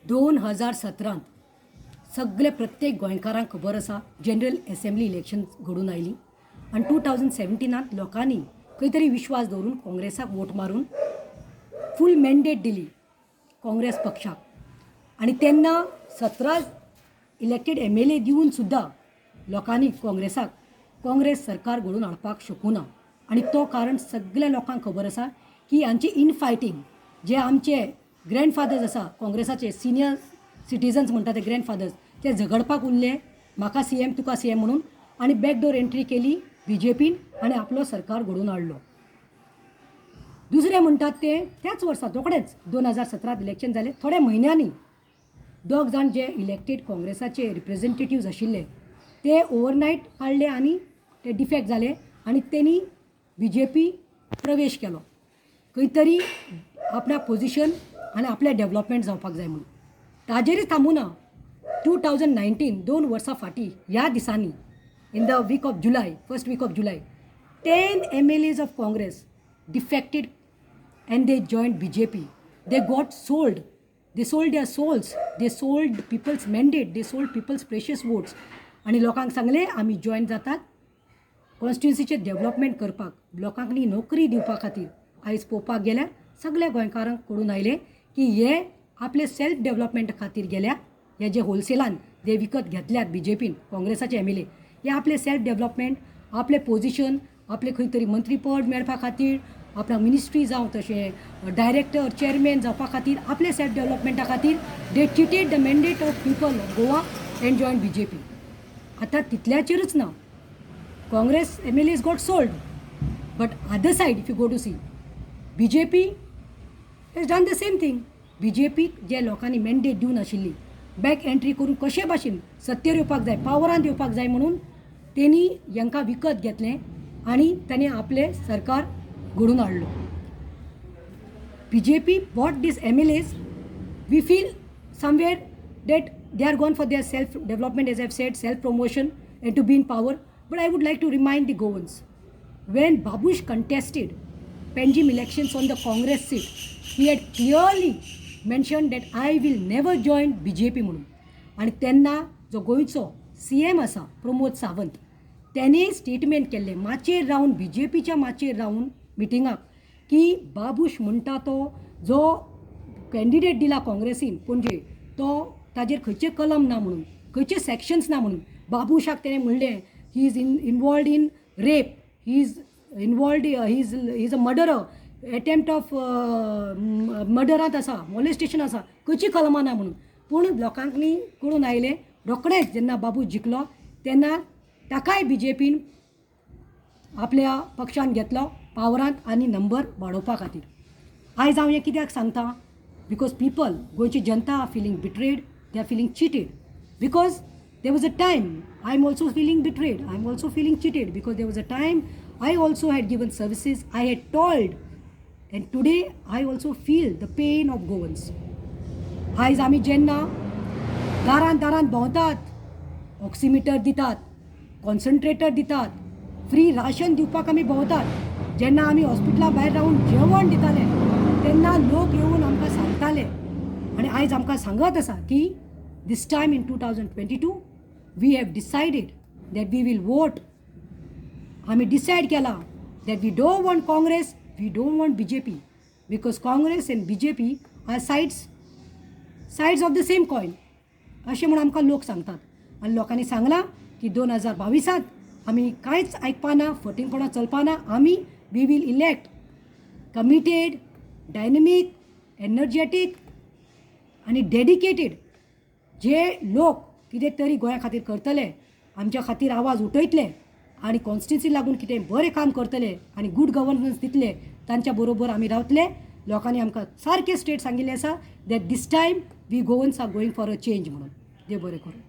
2017त सगळे प्रत्येक गोंयकारांक खबर आसा, जनरल एसेंब्ली इलेक्शन घडून आयली आनी 2017त लोकांनी खंय तरी विश्वास दवरून काँग्रेसाक वोट मारून फूल मॅन्डेट दिली काँग्रेस पक्षाक. आनी तेन्ना 17 इलेक्टेड एमएलए दिवन सुद्दां लोकांनी काँग्रेसाक काँग्रेस सरकार घडोवन हाडपाक शकूं ना. आनी तो कारण सगल्या लोकांक खबर आसा की हांचे इनफायटींग, जे आमचे ग्रँडफादर्स आसा, काँग्रेसाचे सिनियर सिटीजन्स म्हणटा ते ग्रँडफादर्स, ते झगडपाक उरले, म्हाका सीएम, तुका सीएम म्हणून. आनी बॅकडोर एंट्री केली बीजेपीन आनी आपलो सरकार घडोवन हाडलो. दुसरें म्हणटात ते त्याच वर्सा रोखडेंच 2017त इलेक्शन जालें, थोड्या म्हयन्यांनी दोग जाण जे इलेक्टेड काँग्रेसाचे रिप्रेझेंटेटिव्ज आशिल्ले ते ओवरनायट काडले आनी ते डिफेक्ट जाले आनी तेणी बीजेपी प्रवेश केलो, खंय तरी आपणाक पोजिशन आनी आपलें डेवलपमेंट जावपाक जाय म्हणून. ताजेरूच थांबूना, 2019, 2 वर्सां फाटीं ह्या दिसांनी, in the week of July, first week of July, 10 MLAs of Congress defected and they joined BJP. They got sold. They sold their souls. They sold people's mandate. They sold people's precious votes. आनी लोकांक सांगलें, आमी join जातात कॉन्स्टिट्युन्सीचें development करपाक, लोकांक न्ही नोकरी दिवपा खातीर. आयज पळोवपाक गेल्यार सगल्या गोंयकारांक कळून आयलें की हे आपले सेल्फ डेवलपमेंटा खातीर गेल्या. हे जे होलसेलान जे विकत घेतल्यात बीजेपीन काँग्रेसाचे एमएलए, हे आपले सेल्फ डेवलपमेंट, आपलें पोजिशन, आपलें खंय तरी मंत्रीपद मेळपा खातीर, आपणाक मिनिस्ट्री जावं तशें डायरेक्टर, चेअरमॅन जावपा खातीर, आपले सेल्फ डेवलपमेंटा खातीर they cheated the mandate of people of Goa and join BJP. आतां तितल्याचेरूच ना, Congress MLAs got sold, but other side if you go to see, BJP has done the same thing. बीजेपीक जे लोकांनी mandate दिवन आशिल्ली, back entry करून कशे भाशेन सत्तेर येवपाक जाय, पावरांत येवपाक जाय म्हणून तेणी हांकां विकत घेतलें आनी तांणी आपलें सरकार घडोवन हाडलो. BJP bought these MLAs. We feel somewhere that they are gone for their self development, as I've said, self promotion and to be in power. But I would like to remind the Goans, when Babush contested Panjim elections on the Congress seat, he had clearly mentioned that I will never join BJP म्हणून. आनी तेन्ना जो गोंयचो CM आसा प्रमोद सावंत, तेणे statement केल्लें माचयेर रावन, बीजेपीच्या माचयेर रावन मिटिंगाक, की बाबूश म्हणटा तो जो कॅन्डिडेट दिला काँग्रेसीन पणजे, तो ताजेर खंयचें कलम ना म्हणून, खंयचे सेक्शन्स ना म्हणून. बाबूशाक तेणें म्हणलें, he is in involved in rape, he is involved, he is a murderer, attempt of मर्डरांत आसा, मॉलेस्टेशन आसा, खंयची कलमां ना म्हणून. पूण लोकांनी कळून आयलें रोखडेंच, जेन्ना बाबूश जिखलो तेन्ना ताकाय बीजेपीन आपल्या पक्षान घेतलो पावरांत आनी नंबर वाडोवपा खातीर. आयज हांव हें कित्याक सांगता? Because people, गोंयची जनता are feeling betrayed, they are feeling cheated, because there was a time I am also feeling betrayed, I am also feeling cheated, because there was a time I also had given services, I had toiled, and today I also feel the pain of Goans. आयज आमी जेन्ना दारान दारान भोंवतात, oximeter दितात, concentrator दितात, free ration दिवपाक आमी भोंवतात, जेन्ना आमी हॉस्पिटला भायर रावन जेवण दिताले, तेन्ना लोक येवन आमकां सांगताले आनी आयज आमकां सांगत आसा की this time in 2022 we have decided that we will vote. आमी डिसायड केलां that we don't want Congress, we don't want BJP, because Congress and BJP are sides of the same coin, अशें म्हूण आमकां लोक सांगतात. आनी लोकांनी सांगलां की 2022त आमी कांयच आयकपाना, फटींगपणां चलपाना. आमी we will elect committed, dynamic, energetic आनी डेडिकेटेड जे लोक कितें तरी गोंया खातीर करतले, आमच्या खातीर आवाज उठयतले आनी कॉन्स्टिट्युन्सी लागून कितें बरें काम करतले आनी गूड गवर्नन्स दितले, तांच्या बरोबर आमी रावतले. लोकांनी आमकां सारकें स्ट्रेट सांगिल्लें आसा that this time we Goans are going for a change म्हणून. देव बरें करूं.